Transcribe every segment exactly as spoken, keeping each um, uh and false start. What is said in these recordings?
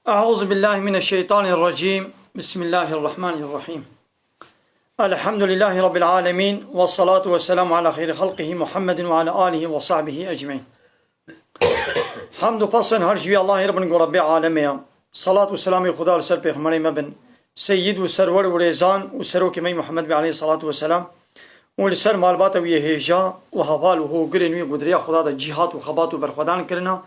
أعوذ بالله من الشيطان الرجيم. بسم الله الرحمن الرحيم. الحمد لله رب العالمين، والصلاة والسلام على خير خلقه محمد وعلى آله وصحبه أجمعين. Hamd û pes her ji wî Allahê re bin ku Rebbê alemê ye. Salat û selamê Xuda li ser pêxemberê me bin, seyyid û serwer û rêzan û serokê me Muhammed bê aleyhî salatu weselam û li ser malbata wî yê hêja û heval û hogirên wî ku di riya Xuda de cîhat û xebat û berxwedan kirina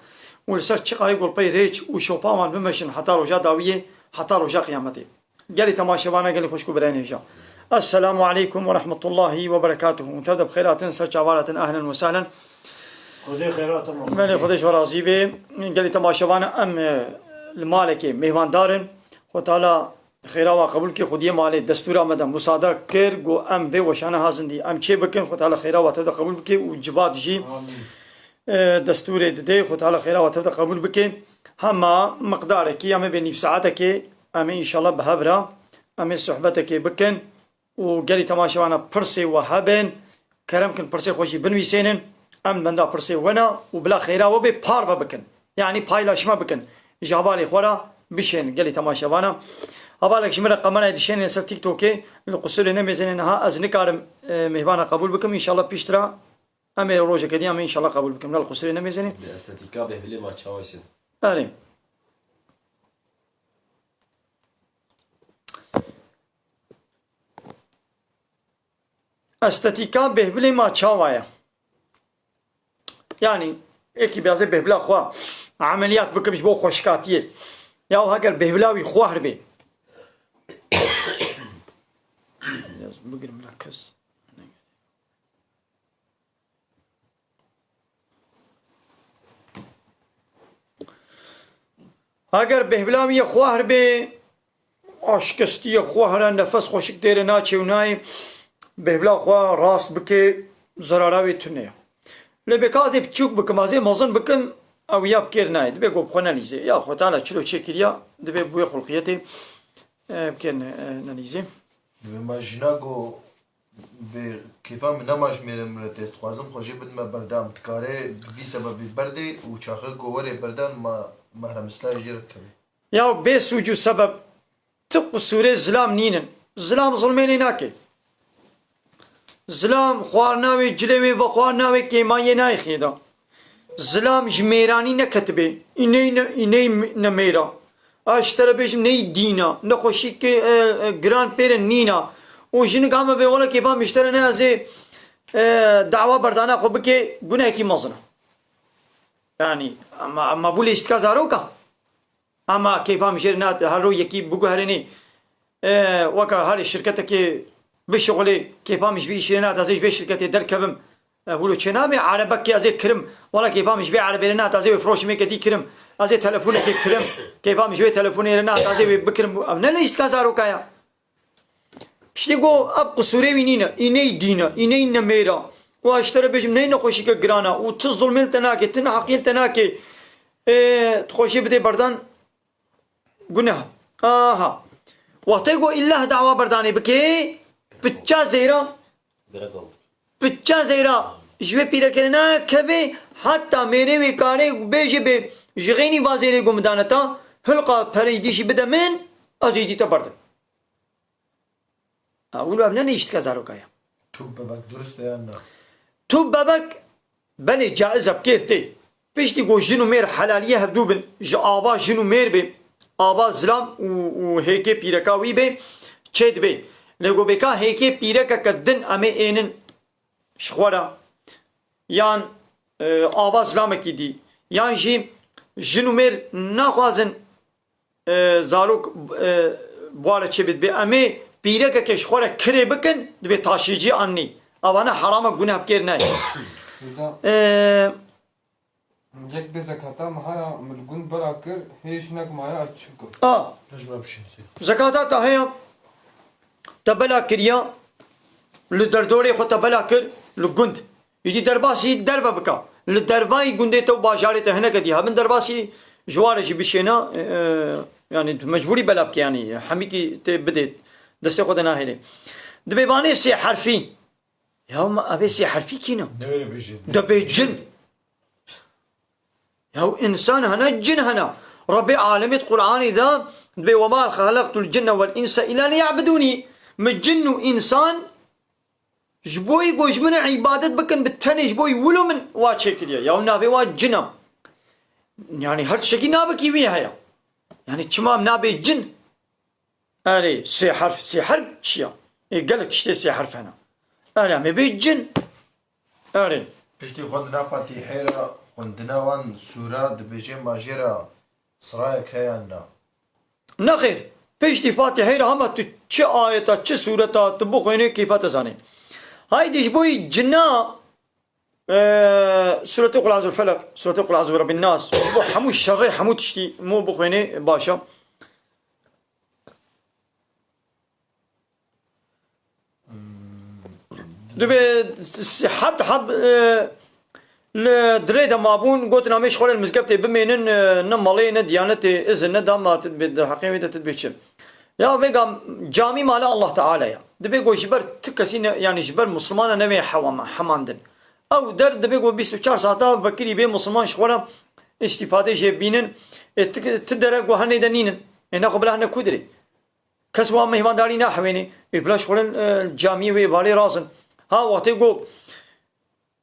û li ser çiqayê ku li pey rêç û şopa wan bimeşin heta roja dawiyê, heta roja qiyametê. Gelî temaşevana, gelî xweşk û birayên hêja. Esselamu aleykum ve rahmetullahi ve berekatuhu. Hûn tev de bi xêr hatin, ser çavan hatin, ehlen ve sehlen. Xwedê xêra te Belê, Xwedê ji we razî be. Gelî temaşevana, em, e, li malekê mêhvandar in. Xwe Teala xêra we qebûl ke, xwediyê malê destûra me de musade kir, got em vê weşane hazin dî. Em çê bikin, Xwe Teala xêra we tev de qebûl bike û civat jî, Amîn. e, destûrê dide, Xwe Teala xêra we tev de qebûl bike. Hema miqdarekî, em ê bê nîv saetekê, em ê înşallah bi hev re, em ê sohbetekê bikin û gelî temaşevana pirsê we hebin, kerem kin pirsê xwe jî binivîsênin, em benda pirsê we ne û bila xêra we bê parve bikin. Yanî paylaşma bikin. Ji hevalê xwe re bişênin gelî temaşevana. Hevalek ji min re kamerayê dişênê ser TikTokê, li qusûrê nemêzêne niha ez nikarim, e, mêhvana qebûl bikim. Înşallah piştre em ê rojeke dî em ê înşallah qebûl bikim. Gel qusûrê nemêzêne. Bi estetîka bêhvilê ma çawa şin? Erê. Estetîka bêhvilê ma çawa ye? Yanî, yekî bê ez ê bêhvila xwe emeliyat bikim ji bo xweşikatiyê. Ya heger bêhvila wî xwehr bê. Yaz bigirim la kes. Heger bêhvila wî yê xwehr bê, aşkestî ye, xwehr e, nefes xweşik têrê naçê û nayê, bêhvila xwe rast bike, zerara wê tune ye. Lê bê ka ez ê piçûk bikim, ez ê mezin bikim, ew ya bi kêr nayê. Dibê ku bi xwe nelîzê. Ya Xwe Teala çilo çêkiriya, dibê bi wê xulqiyetê, e, bi kêr ne-, e, nelîzê. Dibê ma jina ku Bi kêfa min nema ji mêrê min re tê, ez dixwazim xwe jê bidime berdan. Dikare bi vî sebebî berdê û çaxê ku werê berdan ma mehrem Îslayê jê re dikeve. Ya bê sûc û sebeb ti qusûrê zilam nînin. Zilam zilmê lê nake. Zilam xwarina wê, cilê wê vexwarina wê kêmayiyê nayê xêda. Zilam ji mêranî neketibê. Îney ne, îney ne mêra. A ji te re bêjim ney dîna. Nexweşîkê, e, e, giran pê re nîna. Û jinik hame bê wele kêfa min ji te re ne ez ê, e, dawa berdana xwe bike, gunehekî mezin e. Yanî, ama, ama bû lê îştika zaroka. Ama kêfa min jê re nehate, her ro yekî biguherînê, e, weka herê şirketekê bişixulê, kêfa min ji vî îşê re nehate, ez ê ji vê şirketê derkevim. E, wilo çênabe, erebekê ez ê kirim, wela kêfa min ji vê erebê re nehate, ez ê wê firoşimê kedî kirim, ez ê telefonekê kirim, kêfa min ji wê telefonê re nehate, ez ê wê bikirim. Ev ne lejîtka zaroka ya. Piştî got, ev qisûrê wî nîne, îney dîne, îney nemêra. Û ez ji te re bêjim, ney nexweşîke giran e û ti zulmê li te nake, ti neheqiyê li te nake. Ê, tu xweşê bidê berdan, guneh. Aha. Wextê got, îllah dawa berdanê bike, piça zêra, piça zêra ji wê pîrekê re nakeve, heta mêrê wê karê bêjê bê, ji xênî va zêrê ku min dane te, hilqa pereyî dî jî bide min, ez êdî te berdim. Ha, wilo ev ne neyîştika zaroka ye. Tu bebek durust e yan na? Tu bebek, belê caiz e, bi kêr tê. Piştî ku jin û mêr helaliyê hevdû bin, ji ava jin û mêr bê, ava zilam û, û hêkê pîreka wî bê, çê dibê. Lê ku bêka hêkê pîrekeke din em ê ênin ji xwe re, yan, e, ava zilamekî dî, yan jî jin û mêr naxwazin e, zarok, e, bi wa re çê bidibê. Em ê pîrekeke ji xwe re kirê bikin, dibê taşêcî an nî. Avane heram e, guneh bi kêr nayê. Şurada E, yek bê zekata min haya, min li gund bela kir, hê jinek maya, ez çi bikim? A, Lej bira bişîn. Zekata te heye, te bela kiriya, li derdorê xwe te bela kir, li gund. Êdî derbasî derve bike. Li dervayî gundê te û bajarê te hineke dî hebin derbasî ji wa re jî bişêne, e, e, yanî tu mecbûrî bela bike, yanî hemîkî tê bidê, destê xwe de nahêlê. Dibê banê sê herfî. Ya ma evê sê herfî kî ne? Ne öyle bir şey. Dibê cin. Ya însan hene, cin hene. Rebbê alemê di Qur'anê de dibê, "Ve ma xelaqtul cinne vel insa illa liya'budûnî." Min cin û însan ji bo yî ku ji min re îbadet bikin, bi tenê ji bo yî wilo min wa çêkiriye. Ya navê wa cin e. Yani her tiştekî navekî wî heye. Yani çima nabê cin? Erê, sê herf, sê herf çi ya? Ê, gelek tiştê sê herf hene. Erê, em ê bê cin. Erê. Piştî xwendina Fatîhê re, xwendina wan sûra dibêje ma jê re sirayek heye yan na? Nexêr. Piştî Fatîhê re hema tu çi ayeta, çi sûreta tu bixwênê, kêfa te zanê. Haydî ji bo yî cina, e, Sûretê Qul Eûzû Felek, Sûretê Qul Eûzû Rebbin Nas, ji bo hemû şerê, hemû tiştî mû bixwênê baş e. Dibê s-, heb, heb, e, li dirê de mabûn, gotin, "Em ê ji xwe re li mizgeftê bimênin, e, ne malê, ne diyanetê, izin ne dama, tu dibê derheqê wê de, tu dibê çi?" Ya vêga camî mala Allah Teala ya. Dibê ku ji ber tu kesî ne, yani ji ber Muslimana nevê hewa me, hemandin. Ew der dibê ku bîst û çar saeta vekirî bê Musliman ji xwe re îstîfadê jê bînin. Ê, tu, tu dere ku henê de nînin. Ê, nexwe bila hene ku dirê. Kes wan mêhmandarî nahewênê. Ê, bila ji xwe re, e, camiyê wê balê razin. Ha, wextê ku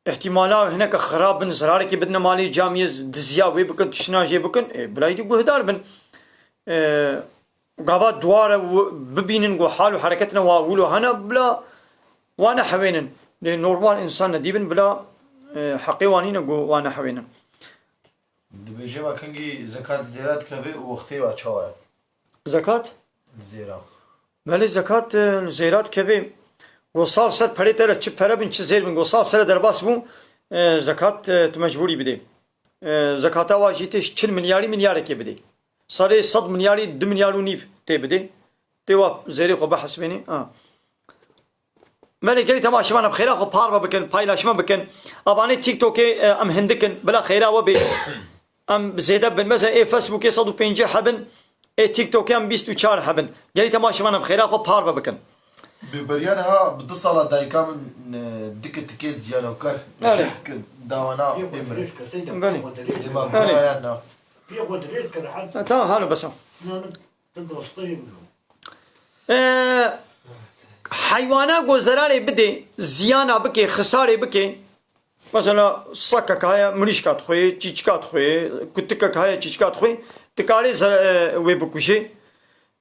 îhtîmala hineke xirab bin, zirarekê bidine malê camiyê, diziya wê bikin, tiştina jê bikin, ê, bila êdî guhdar bin. E, gava dua re w-, bibînin ku hal û hereketine wa wilo hene, bila wa nehewênin. Lê normal însan nedîbin, bila, e, heqê wan nîne ku wa nehewênin. Dibêje me kengî zekat zêra dikeve û wextê wa çawa ye? Zekat? Zêra. Belê zekat, e, zêra dikeve. Go sal ser perê te re çi pere bin, çi zêr bin, go sal sere derbas bû, e, zekat, e, tu mecbûrî bidê. E, zekata wa jî tê çil milyarî milyarekê bidê. Serê sed milyarî du milyar û nîv tê bidê. Tê wa zêrê xwe bihesibênê. Ha. Belê gelî temaşevan em xêra xwe parve bikin, paylaşma bikin. Abanê TikTokê, e, em hindik in, bila xêra we bê. Em zêde bin. Mesela ê Facebookê sed û pêncî hebin, ê TikTokê em bîst û çar hebin. Gelî temaşevan em xêra xwe parve bikin. Bi beriya niha bi du sala dayika min, e, dike tikê ziyanokar. Belê. Dawana pê min. Belê. Dema gunayan na. E, tamam, halo besa. E, heywana ku zerarê bidê, ziyana bike, xisarê bike, mesela sekek heye, mirîşka dixwê, çîçika dixwê, kutikek heye, çîçika dixwê, dikarê zer-, e, wê bikujê.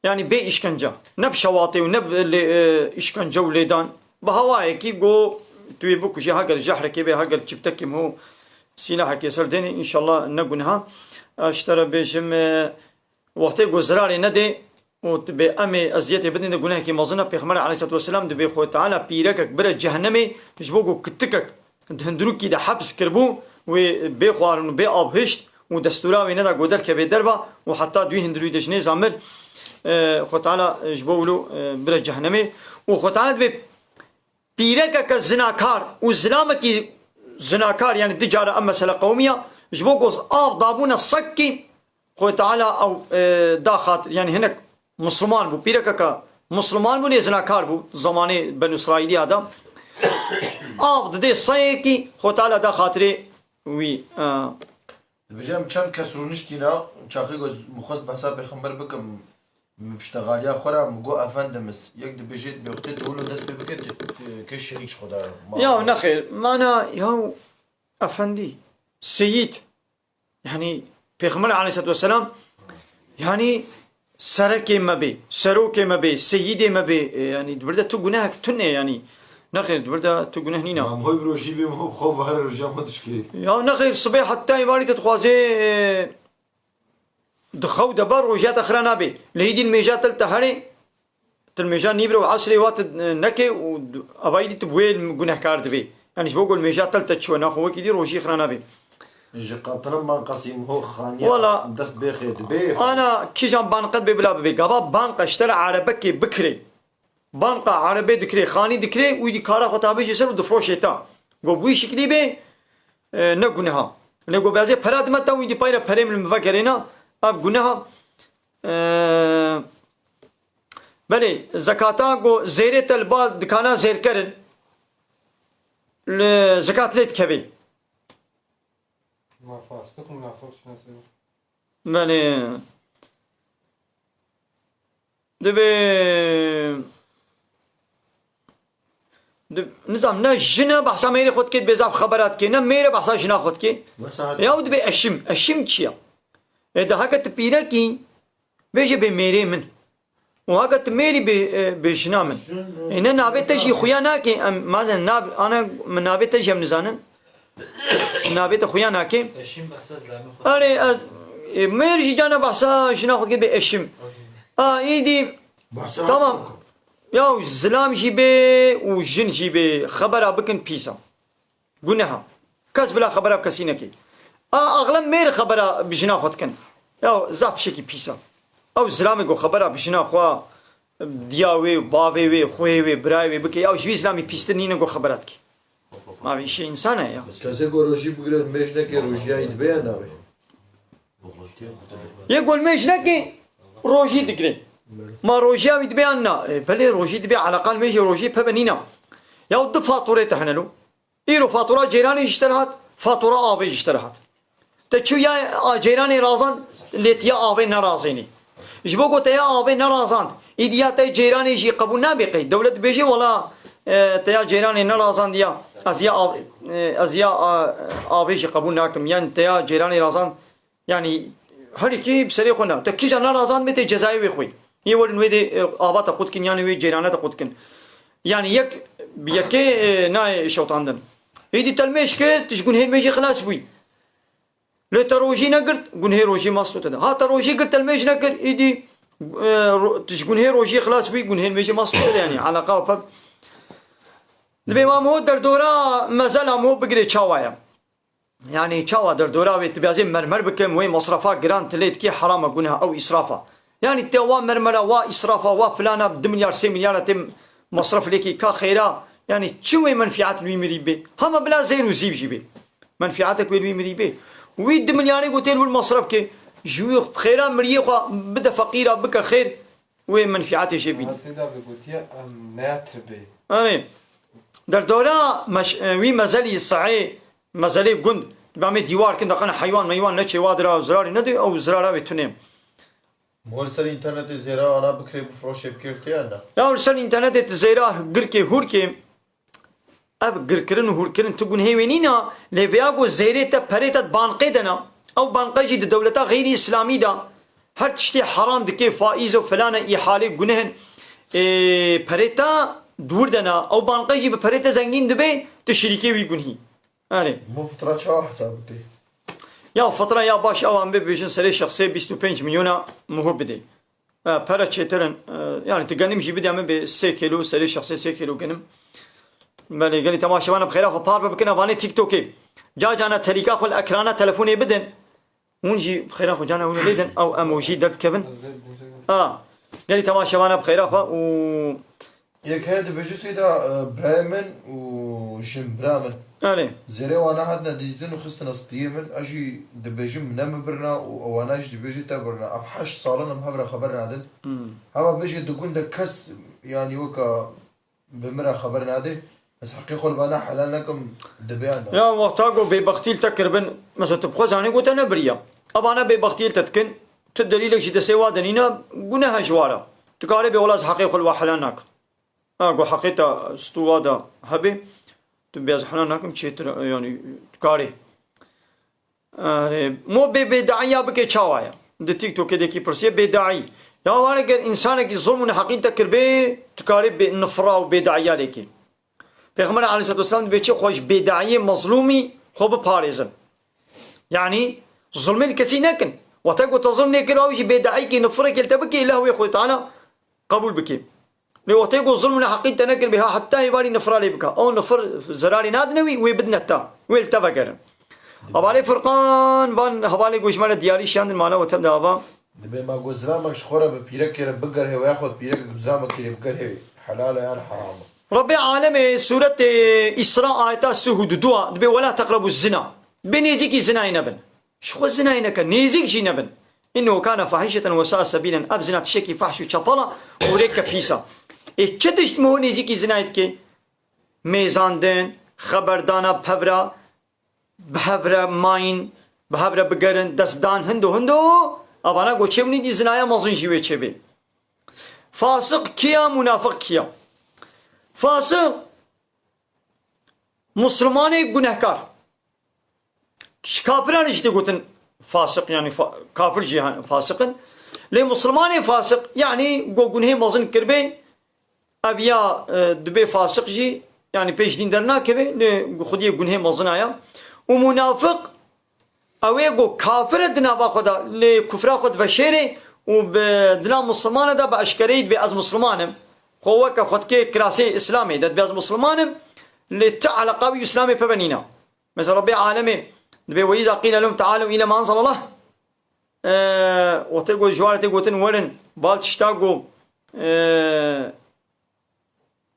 Yani bê îşkence. Ne bi şewatê û ne bi lê-, e, îşkence û lêdan. Bi hawayekî ku tu wê bikujê, heger jehrekê bê, heger çiptekê ho, sîlahekê ser dênê, înşallah ne guneha. Ez ji te re bêjim, e, Wextê ku zirarê nedê û dibê em ê eziyetê bidin de gunehekî mezin e. Pêxember aleyhisselatu vesselam dibê Xwedê Teala pîrekek bire cehennemê ji bo ku kitikek di hundirûkî de heps kiribû, wê bê xwarin û bê av hişt û destûra wê neda ku derkeve derva û heta duyî hundirûyî de ji nêza mir, e, Xwedê Teala ji bo wilo, e, bire cehennemê û Xwedê Teala dibê pîrekeke zinakar û zilamekî zinakar, yani du cara em mesele qewimiya, ji bo ku av dabûne sekkî, Xwedê Teala ew, e, da xatir, yani hinek Musliman bû, pîrekeke Musliman bû, lê zinakar bû, zemanê Benu Îsraîliya de. Av didê seyekî, Xwedê Teala da xatirê wî, e, Dibêje, em çend kes rûniştîne, çaxê ku ez xwest behsa pêxember bikim, min piştexaliya xwe re, min got, Efendimiz, yek dibêje, dibê wextê tu wilo dest pê bike, tu, tu kê şerîk ji xwe de ma. Ya nexêr, mana, ya efendî, seyîd, yani Pêxember aleyhisselatu vesselam, yani serekê me bê, serokê me bê, seyîdê me bê, e, yani di vir de tu gunehek tune, yani nexêr, di vir de tu guneh nîna. Mam hoy bi rojî bê, mam xwe bi her roja xwe dişkê. Ya nexêr, sibê heta êvarî te dixwazê, e, di xew de ba roja te xira nabê. Lê hîdî nimêja tel te herê, Ti nimêja nîvre û esrê wa ti, e, neke û d-, avayî dî tu bi wê gunehkar dibê. Yani ji bo ku nimêja tel te çi we naxwe wekî dî rojî xira nabê. Ji qatilan banqasî ho xaniya Wala. dest bêxê dibê. Ana kîjan banqet bê bila bibê. Gava banqa ji te re erebekê bikirê. Banqa erebê dikirê, xanî dikirê, wî dî kara xwe tabêjê ser û difroşê ta. Go bi wî şiklî bê, e, ne guneha. Lê go bi ez ê pera dime te, wî dî payre perê min vegerêna, ev guneha. Ee, belê, zekata ku zêrê te li ba dikana zêrker in, li zekat lê dikevê. Ma fasik û munafik şinasî. Belê. Divê, di-, nizam, ne jina behsa mêrê xwe dikê, dibê zaf xebera dikê, ne mêrê behsa jina xwe dikê. Mesela Ya û dibê eşim. Eşim çi ya? E, de heke tu pîrekî, bêje bê mêrê min. Û heke tu mêrî bê, e, bê jina min. Jin, e, E, ne navê te jî xuya nake, em, mazen nav-, ana min navê te jî em nizanin. Navê te xuya nake. Eşim behsa zilamê xwe. Erê, e, e, mêr jî cana behsa jina xwe dike bê eşim. A, îdî, Behsa tamam. Ya zilam jî bê û jin jî bê. Xebera bikin pîsa. Guneha. Kes bila xebera bi kesî neke. A, axlem mêr xebera bi jina xwe dikin. Ya, zaf tiştekî pîsa. Ew zilamê ku xebera bi jina xwe, diya wê, bavê wê, xwê wê, birayê wê bike, ya ji wî zilamî pîstir nîne ku xebera dike. Ma vê îşê însan e ya. Kesê ku rojî bigire, mêj neke, rojiya wî dibe ya nabê? Yê ku mêj neke, rojî digire. Ma rojiya wî dibe yan na? E, belê rojî dibe, eleqal mêjê rojî peve nîna. Ya du faturê te hene lo. Îro fatura ceyranê jî ji te re hat, fatura avê jî ji te re hat. Te çû ya a ceyranê razand, lê tu ya avê nerazênî. Ji bo ku te ya avê nerazand, îdî ya te ceyranê jî qebûl nabe qey. Dewlet dibêje, wela, e, te ya ceyranê nerazandiya, ez ya av-, e, ez ya, a, avê jî qebûl nakim. Yan te ya ceyranê razand, Yanî, herî kî bi serê xwe ne. Te kîja nerazand bê tê cezayê wê xwî. Yê werin wê dê, e, ava te qut kin, yanî wê ceyrane te qut kin. Yanî yek bi yekê, e, nayê şewtandin. Êdî te li mêj kir, tu ji gunhên mêjê xilas bûyî. Lê te rojî negirt, gunhê rojî mast te de. Ha te rojî girt, te li mêj nekir, êdî, e, ro-, tu ji gunhê rojî xilas bûyî, gunhên mêjê mast te de, yanî, eleqa û peb. Dibê wa mo derdora mezela mo bigirê çawa ye? Yanî çawa derdora wê, tu bêjê mermer bikim, wê masrafa giran tu lê dikî, herama, guneha, ew îsrafa. Yanî te wa mermera, wa îsrafa, wa filana, du milyar, sê milyara tê masraf lêkî, ka xêra, yanî çi wê menfiat li wî mirî bê? Hema bila zêr û zîv jî bê. Menfiatek wê li wî mirî bê. Wî du milyarê ku tê li wir masraf ke, ji wî xêra miriyê xwe bide feqîra, bike xêr, wê menfiatê jê bîne. Seyda vê gotiye, em neya tiribê. Erê. Derdora meş-, e, wî mezelî sehê, mezelê gund, dibê em ê dîwar kin, deqene heywan meywan neçê wa dira, zirarê nede, ew zirara wê tune. Mo li ser înternetê zêra ana bikirê, bifroşê, bikirê tê ya ne? Ya li ser înternetê tu zêra girkê, hûrkê, ev girkirin û hûrkirin tu gunhê wê nîna, lê vêya ku zêrê te, perê te di banqê de ne, ew banqe jî di dewleta xeyrî îslamî de her tiştê heram dike, faîz û filan e, îhale, guneh in, ê, perê te dûr de ne, ew banqe jî bi perê te zengîn dibe, tu şirîkê wî gunhî. Erê. Mo fitra çawa hesab bike? Ya fitra ya baş, ew em bê bêjin serê şexsê bîst û pênc milyona muhu bidê. E, pere çêtir in, e, yanî tu genim jî bidê, em ê bê sê kîlo, serê şexsê sê kîlo genim. Belê, gelî temaşevana bi xêra xwe parve bikin, evanê TikTokê. Ca cana terîka xwe li ekrana telefonê bidin. Hûn jî bi xêra xwe cana hûn ê lêdin, ew em û jî derdikevin. A, gelî temaşevana bi xêra xwe û Yek heye dibêje, Seyda, e, birayê min û jin bira min. Erê. Zêrê wana hatine dîtin û xistine stiyê min. Ez jî dibêjim, ne min birina û ewana jî dibêje te birina. Ev heşt sal in em hev re xeber nadin. Hmm. Hema bêje di gund de kes, yanî weka bi min re xeber nade. Ez heqê xwe li vana helal nekim, dibe yan da. Ya wexta ku bêbextî li te kiribin, mesela tu bi xwe zanî ku te nebiriya. Evana bêbextî li te dikin, tu delîlek jî destê wa de nîne, guneh e ji wa re. Tu karê bê wela ez heqê xwe li wa helal nakim. Ha, ku heqê te stû wa de hebe, tu bê ez helal nakim çêtir, yanî tu karê. Erê, mo bê bêdaiya bike çawa ye? Di TikTokê dekî pirsiye bêdaî. Ya were ger însanekî zulm û neheqî te kiribê, tu karê bê nifra û bêdaiya lê kê. Pêxember aleyhisselatu vesselam dibê çi xwe ji bêdaiyê mezlûmî xwe biparêzin. Yanî zulmê li kesî nekin. Wexta ku te zulm lê kir, ew jî bêdaîkê, nifrekê li te bike, lehwê Xwedê Teala qebûl bike. Lê wextê ku zulm û neheqî te nekir bê, ha heta hêvarî nifra lê bike. Ew nifir zerarê nadine wî, wê bidine te. Wê li te vegerin. Hevalê Furqan, van hevalê ku ji me re diyarî şiyandin, mala we tev de ava. Dibê ma ku zilamek ji xwe re bi pîrekê re bigerhê, weya xwe pîrekek bi zilamekê re bigerhê, helal e yan heram e? Rebbê alemê sûretê Îsra ayeta sih û du dua dibê, "Wela teqrebû zina." Bê nêzîkî zinayê nebin. Ji xwe zinayê neke, nêzîk jî nebin. "Înnehu kane fahîşeten we sa'a sebîlen." Ev zina tiştekî fahş û çepal e û rêke pîs e. Ê çi tişt miho nêzîkî zinayê dike? Mêzandin, xeberdana bi hev re, bi hev re mayîn, bi hev re bigerin, dest dan hindo hindo, avana go çêbûnî dî zinaya mezin jî wê çêbê. Fasiq kî ya, munafiq kî ya? Fasiq, Muslimanê gunehkar. Ji kafiran jî tê gotin fasiq, yanî fa-, kafir jî han-, fasiq in. Lê Muslimanê fasiq, yanî go gunhê mezin kiribê, ev ya, e, dibê fasiq jî, yanî pê ji dîn dernakeve, lê xwediyê gunhê mezin aya. Û munafiq, ew ê go kafir e di nava xwe de, lê kufra xwe diveşêrê û bi dina Muslimana de bi eşkereyî dibê ez Musliman im. Xwe weke xwe dikê kirasê Îslamê de dibê ez Musliman im, lê ti eleqa wî Îslamê peve nîne. Mesela Rebbê alemê dibê, "Ve îza qîle lehum tealew île ma enzelallah." Eee, wextê got, ji wan re tê gotin, "Werin, bal tişta go, eee,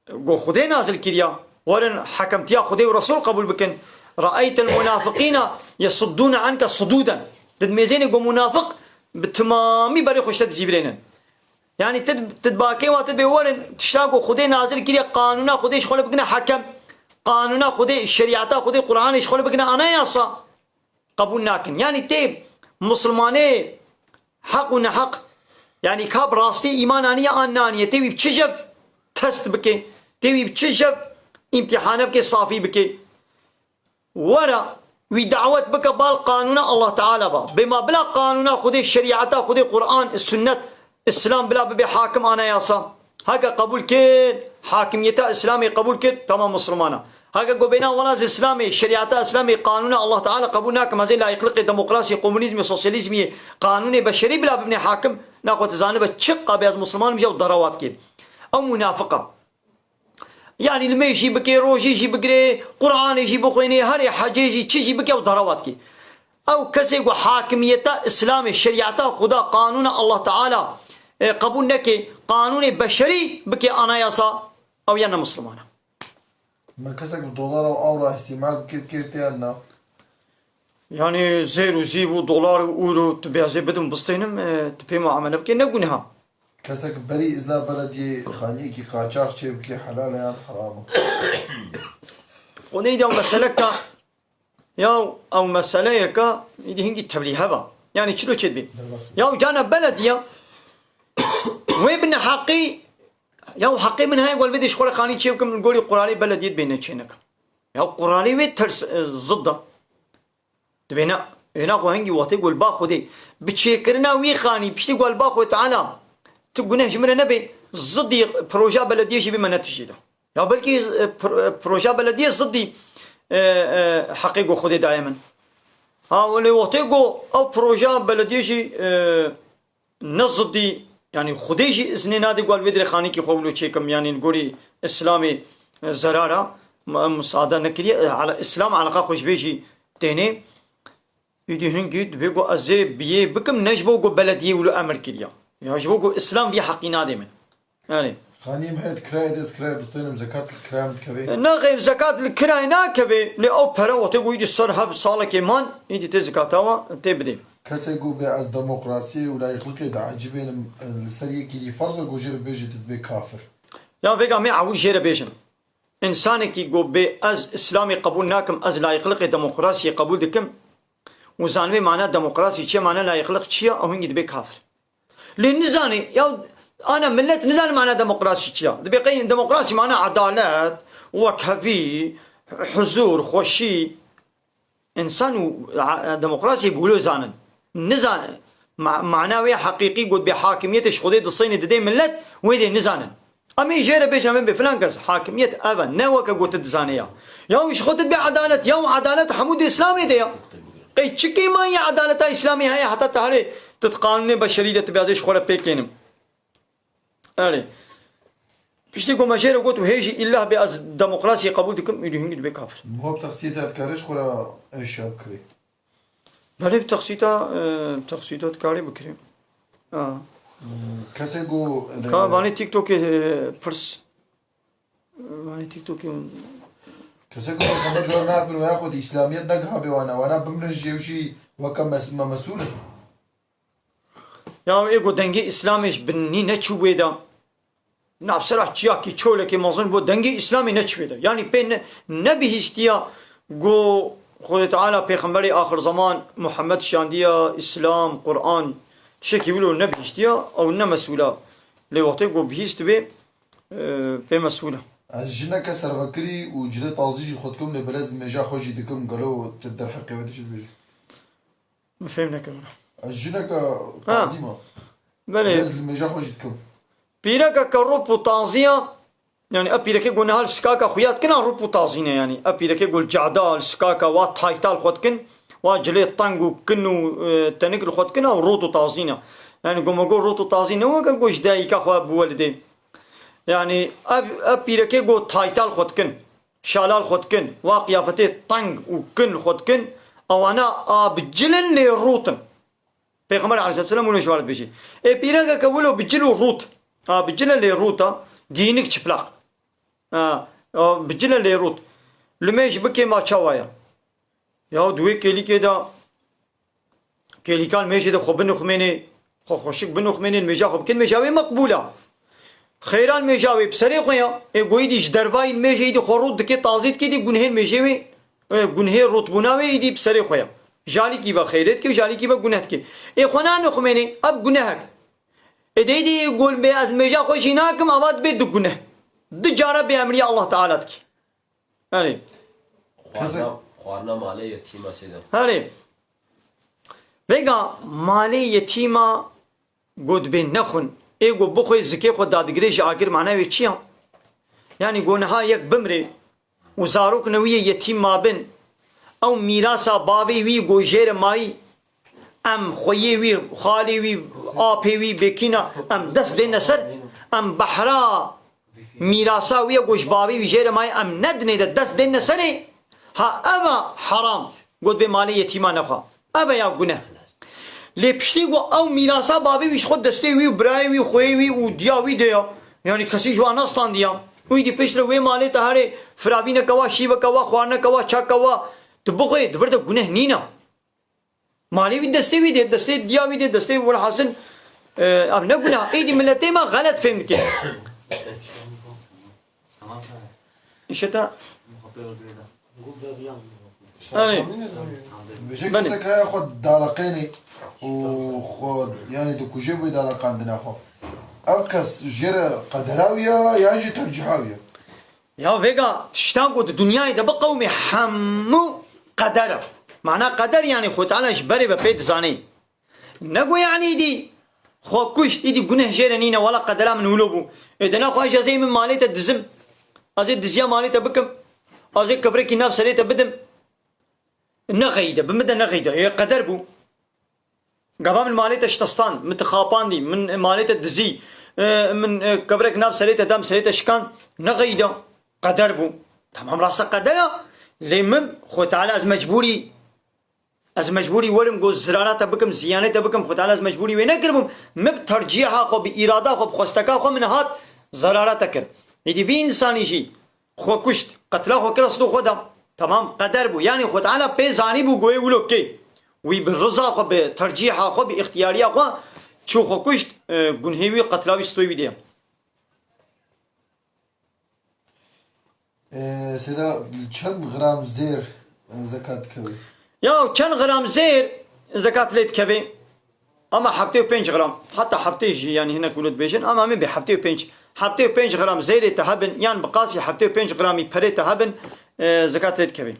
go Xwedê nazil kiriya. Werin hekemtiya Xwedê û Resul qebûl bikin. Re'eytel munafiqîna yesuddûne anke sudûden." Di mêzênê go munafiq bi timamî berê xwe ji te dizîvirênin. Yanî ti, ti bakê wa ti bê werin, tişta ku Xwedê nazil kiriye, qanûna Xwedê ji xwe re bikine hekem. Qanûna Xwedê, şerîeta Xwedê, Qur'anê ji xwe re bikine anayasa. Qebûl nakin. Yanî tê Musulmanê heq û neheq, yanî ka bi rastî îman aniye an naniye, tê wî bi çi jev test bike, tê wî bi çi jev îmtîhane bike, safî bike. Were wî dawet bike bal qanûna Allah Teala ba. Bê ma bila qanûna Xwedê, şerîeta Xwedê, Qur'an, sunnet, Îslam bila bibe hakim, anayasa. Heke qebûl kir, hakimiyeta Îslamê qebûl kir, tamam Musulman e. Heke go bêna wela ez Îslamê, şerîeta Îslamê, qanûna Allah Teala qebûl nakim, ez ê layîqliqê demokrasiyê, komunîzmê, sosyalîzmiyê, qanûnê beşerî bila bibine hakim, naxwe tu zanibe çiqa bê ez Musulman im jî ew derewa dike. Ew munafiq e. Yanî limê jî bike, rojî jî bigire, Qur'anê jî bixwêne, herê hecê jî, çi jî bike, ew derewa dike. Ew kesê ku hakimiyeta Îslamê, şerîeta Xuda, qanûna Allah Teala, e, qebûl neke, qanûnê beşerî bike anayasa, ew ya ne Musulman e. Me kesek bi dolar û awra îstîmal bike, bike tê ya na? Yanî zêr û zîv û dolar û euro, tu bê ez ê bidim bistênim, e, tu pê muamele bike, ne guneh e. Kesek berî îzna belediyê xaniyekî qaçax çêbike helal e yan heram e? Xwedê de ew meseleka, ya ew meseleyeka, îdî hingî tevlî heva. Yanî çilo çêdibê. Derbas. Ya cana belediye, wê bi neheqî, ya heqê min heye, gol bidê ji xwe re xanî çêbikim, li gorî qurarê belediyê dibê neçêneke. Ya qurarê wê ters, e, zid e. Dibê ne, êna xwe hingî wextê ku li ba Xwedê, bi çêkirina wî xanî, piştî ku li ba Xwedê Teala, tu guneh ji min re nebê, zidî proja belediyê jî bê me ne tijî de. Ya belkî, e, pro-, e, proja belediyê zidî, e, e, heqê ku Xwedê daye min. Ha, lê wextê ku ew proja belediyê jî, e, ne zidî, yanî Xwedê jî iznê nade ku li vê dirê xanîkî xwe wilo çêkim, yanî li gorî Îslamê, e, zerara, mu-, musade nekiriye, e, ele-, Îslam eleqa xwe ji vê jî tênê. Îdî hingî dibê ku ez ê bi yê bikim, ne ji bo ku belediyê wilo emir kiriya. Ya ji bo ku Îslam vî heqî nade min. Erê. Xanî min heye di kirayê de, ez kirayê distênim, zekat li kiraya min dikeve? E, naxêr, zekat li kirayê nakeve, lê ew pere wextê ku îdî ser heb salekê man, îdî tê zekata wa tê bidê. Kesê ku bê ez demokrasiyê û layîqlikê diecibênim, e, li ser yekî dî ferz e ku jê re bêjî tu dibê kafir. Ya vêga me ewil jê re bêjin. Însanekî ku bê ez Îslamê qebûl nakim, ez layîqlikê demokrasiyê qebûl dikim û zanibê mana demokrasî çi ye, mana layîqlik çi ye, ew hingî dibê kafir. Lê nizane, ya ana millet nizane mana demokrasî çi ye. Dibê qey demokrasî mana edalet, wekhevî, huzur, xweşî. Însan û a-, demokrasiyê bi wilo zanin. Nizan-, ma-, mana wê heqîqî got bê hakimiyetê ji Xwedê distêne didê millet, wê dê nizanin. Em ê jê re bêjin, em ê bê filan kes, hakimiyet ev e, ne weke got tu dizanê ya. Ya ji xwe tu dibê edalet, ya edalet hemû di Îslamê de ya. Qey çi kêmayî edaleta Îslamê heye heta te herê tu di qanûnê beşerî de tu bê ez ê ji xwe re pêkênim. Erê. Piştî ku me jê re got û hê jî îllah bê ez demokrasiyê qebûl dikim, îdî hingî dibê kafir. Niha bi texsîta dikarê ji xwe re êşa bikirê? Belê bi texsîta, e, texsîta dikarê bikirê. Ha. Hmm, kesê ku Ka vanê TikTokê, e, pirs. Vanê TikTokê. Kesê ku xwe jor nabin û ya xwe di îslamiyet negiha bê wana, wana bimrin jî ew jî weke mes-, me mesûl in. Ya ê ku dengê Îslamê ji binî neçû wê de, navsera çiyakî çolekê mezin bû, dengê Îslamê neçû wê de. Yanî pê ne, nebihîstiya ku Xwedê Teala pêxemberê axir zeman Muhammed şandiya, Îslam, Quran, tiştekî wilo nebihîştiya, ew ne mesûla. Lê wextê ku bihîst bê, e, pê mesûl e. Ez jineke servekirî û cilê tazî jî xwe dikim, lê belez li mêja xwe jî dikim, gelo tu derheqê wê dişî dibêjî? Min fêm nekir wina. Ez jineke Ha. Tazî me. Belê. Belez li mêja xwe jî dikim. Pîreke ke rûp û tazî ya, yanî ev pîrekê ku niha li sikaka xuya dikin a rûp û tazî ne yanî. Ev pîrekê ku li cehda, li sikaka, wa tayta li xwe dikin, wa cilê teng û kin û, e, tenik li xwe dikin a rût û tazî ne. Yanî ku me got rût û tazî ne weke ku ji dayika xwe bi welidê. Yanî ev, ev pîrekê ku tayta li xwe dikin, şala li xwe dikin, wa qiyafetê teng û kin li xwe dikin, ewana a bi cil in lê rût in. Pêxember aleyhisselam wilo ji we re dibêje. Ê pîrekeke wilo bi cil û rût. Ha, bi cil e lê rût a, giyînik çıplak. Ha, o bi cil e lê rût. Li mêj bikê ma çawa ye? Ya di wê kêlîkê de, kêlîkan mêjê de xwe binuxmênê, xwe xweşik binuxmênê, mêja xwe bikin, mêja wê meqbûl a. Xêran mêja wê bi serê xwe ya. Ê goyî dî ji dervayî mêjê îdî xwe rût dike, tazî dike, îdî gunhên mêjê wê, e, gunhê rûtbûna wê îdî bi serê xwe ya. Jalîkî be xêrê dike, jalîkî be guneh dike. Ê xwe nanuxmênê, ev gunehek. Ê de îdî gon bê ez mêja xwe jî nakim, ava dibe du guneh. Du cara bêemriya Allah Teala dike. Erê. Xwarina, xwarina malê yetîma sêde. Herê. Vêga malê yetîma got bê nexwin. Ê got bixwê zikê xwe dadigirê ji agir mana wê çi ya? Yanî got niha yek bimrê û zarokine wî yê yetîm mabin. Ew mîrasa bavê wî got jêre mayî. Em xweyê wî, xalê wî, apê wî, bêkîna, em dest dêne ser, em behra mîrasa wî ye ku ji bavê wî jê re maye, em nedinê de dest dêne serê. Ha, ev a heram, got bê malê yetîma nexwe. Ev e ya guneh. Lê piştî ku ew mîrasa bavê wî ji xwe destê wî û birayê wî, xweyê wî û diya wî de ya, yanî kesî ji wan nestandiya. Wî dî piştre wê malê te herê firavîneke wa, şîveke wa, xwarineke wa, çaka wa, tu bixwê, di vir de guneh nîne. Malê wî destê wî dê, destê diya wî dê, destê welhasil, e, ev ne gunah. Êdî miletê me xelet fêm dike. Îşte ta. Erê. Bêje Belê. Kesek heye xwe daleqênê û xwe, yanî dikuje bû daleqandina xwe. Ev kes jê re qedera wî ya, yan jî tercîha wî ya? Ya vêga tiştan ku di dinyayê de bi qewmê hemû qeder e. Mana qeder yanî Xwe Teala ji berê ve pê dizanê. Ne ku yanî îdî xwe kuşt, îdî guneh jê re nîne, wela qedera min wilo bû. Ê de naxwe ez ê min malê te dizim. Ez ê diziya malê te bikim. Ez ê kevrekî nav serê te bidim. Nexeyîde, bi min de nexeyîde. Ê qeder bû. Gava min malê te şitestan, min te xapandî, min malê te dizî, e, min, e, kevrek nav serê te da, min serê te şikand, nexeyîda, qeder bû. Tamam, rasta qeder e, lê min, Xwe Teala ez mecbûrî, ez mecbûrî werim, got zirara te bikim, ziyanê te bikim, Xwe Teala ez mecbûrî wê nekiribûm, min bi tercîha xwe, bi îrada xwe, bi xwesteka xwe min hat zirara te kir. Êdî vî însanî jî, Xwe kuşt, qetla xwe kir, eslû xwe da. Temam, qeder bû. Yanî Xwe Teala pê zanîbû ku wê wilo kê. Wî bi riza xwe, bi tercîha xwe, bi îxtiyariya xwe çû xwe kuşt, e, gunhê wî, qetla wî, stoyê wî de ye. Ee, Seyda, çend gram zêr, e, zekat dikeve? Ya çend gram zêr zekat lê dikeve? Ama heftê û pênc gram, heta heftê jî, yanî hinek wilo dibêjin, ama min bê heftê û pênc, heftê û pênc gram zêrê te hebin, yan bi qasî heftê û pênc gramî perê te hebin, e, zekat lê dikevê.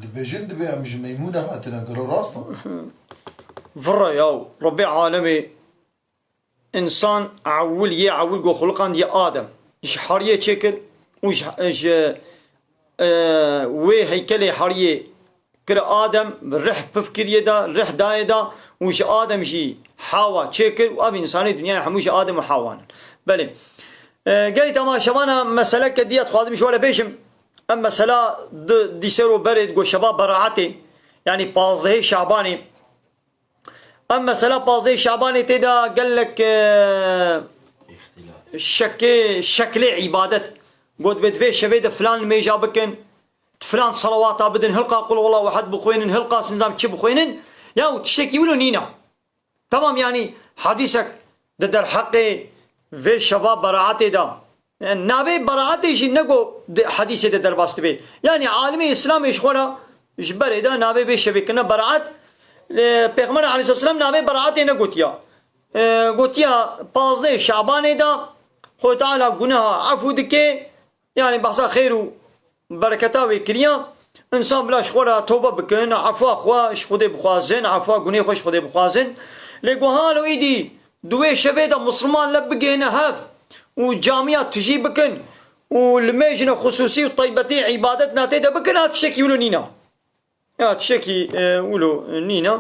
Dibêjin dibê em ji meymûne hatine, gelo rast e? Virre yaw, Rebbê alemê, însan ewil yê ewil ku xuliqandiye Adem. Ji heriyê çêkir û ji, ji, e, wê heykelê heriyê kir Adem, rih pif kiriye da, rih dayê da û ji Adem jî Hawa çêkir û ev însanê dinyayê hemû ji Adem û Hawa ne. Belê. E, gelî tema şevana meseleke diye dixwazim ji we re bêjim. Em mesela di, dîsero berê digo şeva beraetê, yanî pazdehê Şabanê. Em mesela pazdehê Şabanê tê de gelek, e, Îxtîlaf. Şekê, şeklê îbadet. Got bê di vê şevê de filan nimêja bikin. Filan salawata bidin, hilqa qul huwallahu ehad bixwînin, hilqa nizam çi bixwînin, ya û tiştekî wilo nîne. Tamam, yanî hadîsek di derheqê vê şeva beraetê de. Yanî navê beraetê jî nego di hadîsê de derbas dibe. Yanî alimê Îslamê ji xwe re Ji berê de navê vê şevê kirine beraet. Lê Pêxember aleyhisselam navê beraetê negotiya. E, gotiya pazdehê Şabanê de Xwedê Teala guneha efû dike. Yani behsa xêr û bereketa wê kiriya. Însan bila ji xwe re tewbe bikin, efwa xwe ji Xwedê bixwazin, efwa gunê xwe ji Xwedê bixwazin. Lê ku halo îdî di wê şevê de Misliman le bigihine hev û camiya tijî bikin û limêjine xusûsî û teybetî îbadet na tê de bikin, ha tiştekî wilo nîne. Ya tiştekî, e, wilo nîne.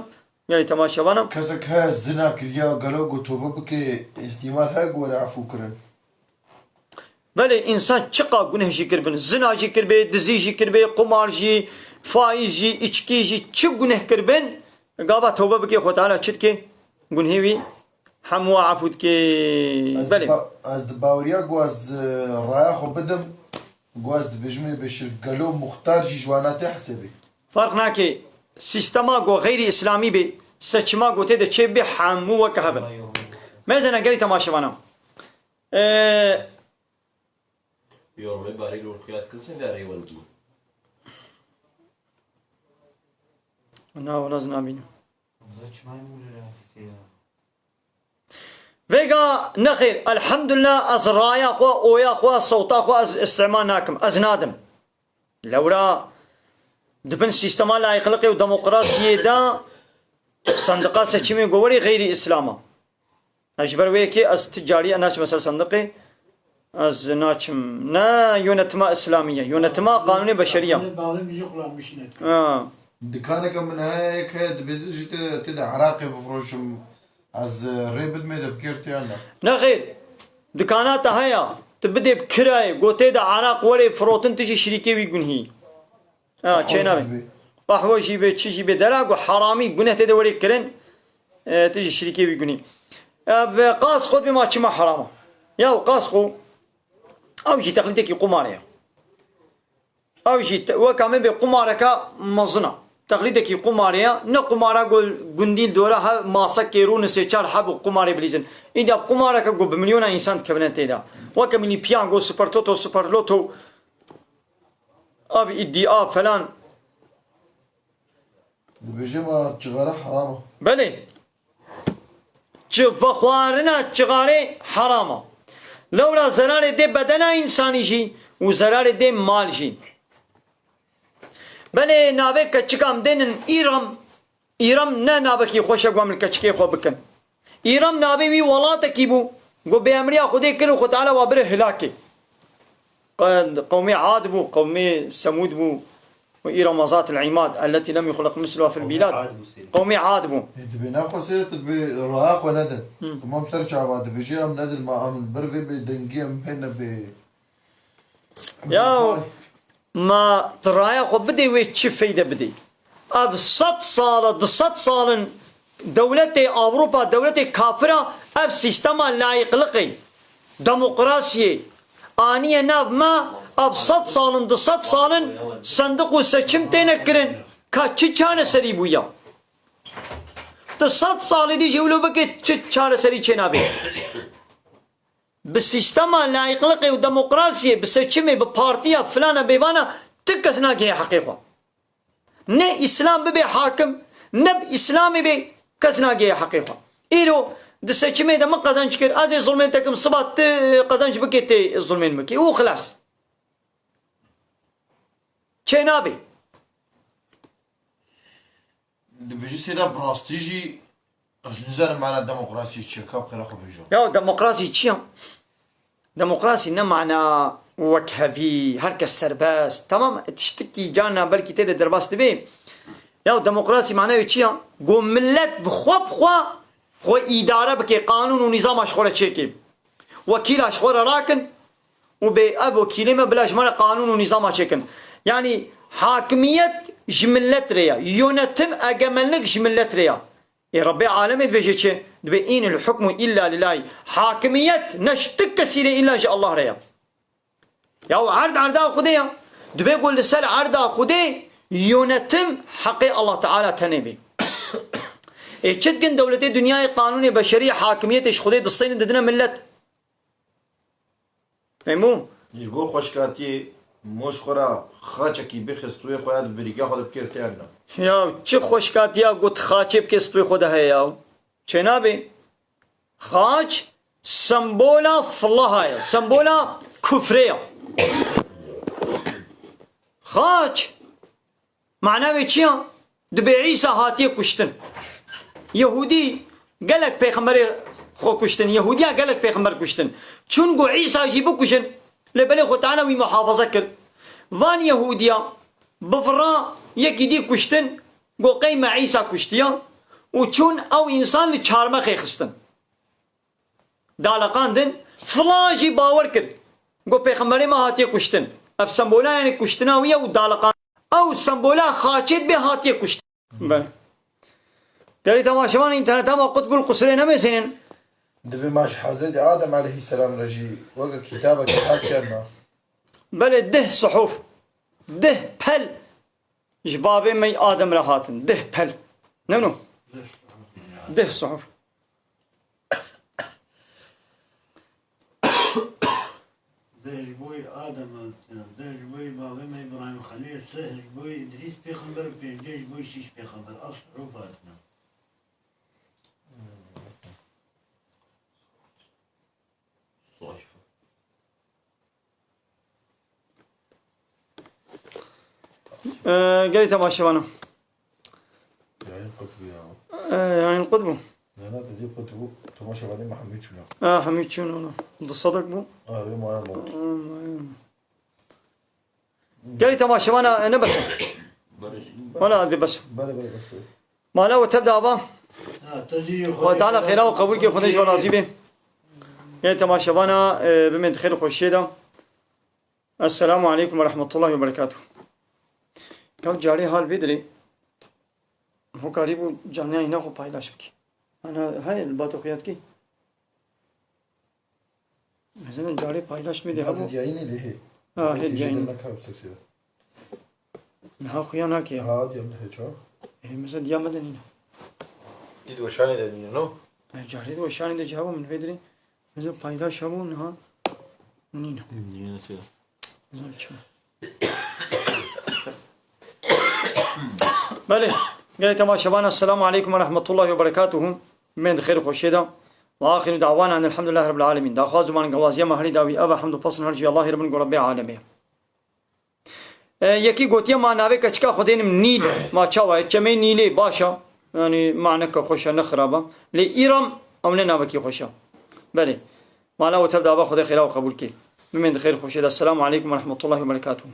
Gelî temaşevana. Kesek heye zina kiriya, gelo ku tobe bike, îhtîmal heye ku were efû kirin? Belê, însan çiqa guneh jî kiribin, zina jî kiribê, dizî jî kiribê, qumar jî, faîz jî, içkî jî, çi guneh kiribin, gava tobe bike, Xwe Teala çi dike? Gunhê wî hemû efû dike. Ez Belê. di ba-, ez di baweriya ku ez, e, raya xwe bidim, ku ez dibêjim ê bêşir gelo muxtar jî ji wana tê hesabê. Ferq nake, sîstema ku xeyrî îslamî bê, seçima ku tê de çê bê, hemû weke hev in. Mezene gelî temaşevana. E, Yorumê barî li wir xuya dikisin ya rêwengî. Na, wala ez nabînim. Bize çima mûle lafîsê ya? Vêga nexêr, elhamdulillah, ez raya xwe, oya xwe, sewta xwe ez îstîmal nakim, ez nadim. Lewra di bin sîstema layîqliqê û demokrasiyê de sendiqa seçimê ku werî xeyrî îslam e. Ez ji ber wê yekê ez ti carî naçime ser sendiqê. Ez naçim. Ne yönetima îslamî ye. Yönetima qanûnê beşerî ye. Bağlı müzik kullanmışsın. Ha. Dikaneke min heye yek heye dibêjin jî tê, tê de Iraqê bifroşim. Ez, e, rê bidimê de bikêr tê yan ne? Nexêr. Dikana te heye. Tu bidê bi kirayê. Gotê de Iraq werê firotin tu jî şirîkê wî gunhî. Ha, çê Qehwe jî nabê. Dibe. Qehwe jî bê, çi jî bê. Dera ku heramî, guneh tê de werê kirin, e, tu jî şirîkê wî gunî. E, bi qas xwe dibê ma çima heram e. Ya qas xwe, ew jî teqlîdekî qumarê ye. Ew jî te-, weka me bê qumareka mezin e. Teqlîdekî qumarê ye. Ne qumara ku gundî li dora hev masek kê rû nisê çar heb û qumarê bilîzin. Îda qumareke ku bi milyona însan dikevine tê de. Weke mînî piyango, super toto, super loto, Abi îdîa falan. Dibêje ma çixare heram e. Belê. Çi vexwarina çixarê heram e. Lewra zerarê dê bedena însanî jî û zerarê dê mal jî. Belê navê keçika em dênin îram. Îram ne navekî xweş e ku em li keçikê xwe bikin. Îram navê wî welatekî bû, ku bêemriya Xwedê kir û Xwe Teala wa bire hilakê. Qe-, qewmê Ad bû, qewmê Semûd bû, û îrama zatil îmad, elletî lem yuxleq misluha fil bîlad. Qewmê Ad bû. Ê, dibê nexwesê, tu dibê raya xwe nedin. Hı. Tamam, ser çava dibêjê em nedin, ma em li ber vê bêdengiyê em hê nebê. Ya, ma tu raya xwe bidê wê çi feyde bidê? Ev sed sal e, du sed sal in dewletê Ewropa, dewletê kafir e, ev sîstema layîqliqê, demokrasiyê aniye nav me, ev sed sal in, du sed sal in sendiq û seçim têne kirin. Ka çi çareserî bûya? Tu sed salê dî jî wilo bike çi çareserî çênabe. Bi sîstema layîqliqê û demokrasiyê, bi seçimê, bi partiya filana bêvana, ti kes nagihê heqê xwe. Ne Îslam bibe hakim, ne bi Îslamê bê, kes nagihê heqê xwe. Îro di seçimê de min qezenc kir, ez ê zilmên te kim, siba ti qezenc bikê tê zilmên min kê û xilas. Çênabê. Dibêjî sêda bi rastî jî ez nizanim mana demokrasiyê çi ye, ka bi xêra xwe bêje. Ya demokrasî çi ye? Demokrasî ne mana wekhevî, herkes serbest. Tamam, tiştikî carna belkî tê de derbas dibe. Ya demokrasî mana wê çi ye? Ku millet bi xwe bi xwe xwe îdare bike, qanûn û nîzama ji xwe re çêke. Wekîla ji xwe re rakin û bê ev wekîlê me bila ji me re qanûn û nîzama çêkin. Yanî hakimiyet ji millet re ye. Yönetim, egemenlik ji millet re ye. Ê Rebbê alemê dibêje çi? Dibê, "Înil hukmu illa lillah." Hakimiyet ne ji ti kesî re, îlla ji Allah re ye. Ya erd erda Xwedê ya. Dibê ku li ser erda Xwedê yönetim heqê Allah Teala tenê bê. Ê çi dikin dewletê dinyayê qanûnê beşerî hakimiyetê ji Xwedê distênin didine millet. Fehmû? Ji bo xweşkatiyê Moş xwe re xaçekî bixist stûyê xwe ya di birîka xwe de bikir tê yan na? Ya çi xweşkatiya got xaçê bike stûyê xwe de heye ya. Çênabê. Xaç sembola filaha ye. Sembola kufrê ye. Xaç mana wê çi ya? Dibê Îsa hatiye kuştin. Yehûdî gelek pêxemberê xwe kuştin. Yehûdiya gelek pêxember kuştin. Çûn got Îsa jî bikujin. Lê belê Xwe Teala wî muhafaza kir. Van Yehûdiya bi vira yekî dî kuştin. Got qey me Îsa kuştiya. Û çûn ew însan li çarmexê xistin. Daliqandin. Filan jî bawer kir. Got pêxemberê me hatiye kuştin. Ev sembola, yanî kuştina wî ye û daliqandin. Ew sembola xaçê dibê hatiye kuştin. Belê. Gelî temaşevan înterneta me qut bû, li qusurê nemêsînin. Divê ma ji Hezretî Adem aleyhisselam re jî weke kitabekî hatiye na. Belê, deh suhuf. Deh pel. Ji babê me Adem re hatin. Deh pel. Ne no? Deh suhuf. Deh ji bo Adem hatine, deh ji bo babê me Îbrahîm Xelîl, sih ji bo Îdrîs pêxember û pêncê ji bo şîş pêxember. Ev suhuf hatine. Ee, gelî temaşevana. Yayın kutbu ya. Ee, yayın kutbu. Nana dedi kutbu. Temaşevanê me hemî çûna. Ha, hemî çûn ona. Di sedak bû. Ha, wê maya bû. Gelî temaşevana, e, ne bes. Wala, hadi bes. Bale, bale, bes. Mala we tev de aba. Ha, te jî Xwedê Teala xêra we qebûl ke, Xwedê ji we razî be. Gelî temaşevana, e, bimên di xêr û xweşiyê de. Esselamu aleykum ve rahmetullahi ve berekatuh. Ya carê hal vê dirê. Hokarî bû caniyayîna xwe paylaş bikî. Ana heye li bata xuya dikî. Mesela carê paylaş bidê. Hadi hebo. Yayını lehê. Ha, hê yayını. Niha xuya nake ya. Ha, diya lehê ça. E, mesela diya me de nîne. Dî di weşanê de nîne, no? E, carê di weşanê de cevabı min vê dirê. Mesela paylaş hebo niha nîne. Nîne, tê. Belê. Gelê temaşevan, Esselamu aleykum ve rahmetullahi ve berekatuhu. Bimên di xêr û xweşiyê de. Ve axiru da'wana enelhamdülillahi rabbil alemin. Daxwaz û mangilwaziya me herî dawî ev e, hemd û pesn her ji Allahê Rebin ku Rebbê alemê. E, yekî gotiye ma navê keçika xwe dênim Nîl. Ma çawa ye? Çemê Nîlê baş e. Yanî maneke xweş e, ne xirab e. Lê Îram ew ne navekî xweş e. Belê. Mala we tev de aba, Xwedê xêra we qebûl kê. Bimên di xêr û xweşiyê de. Esselamu aleykum ve rahmetullahi ve berekatuhu.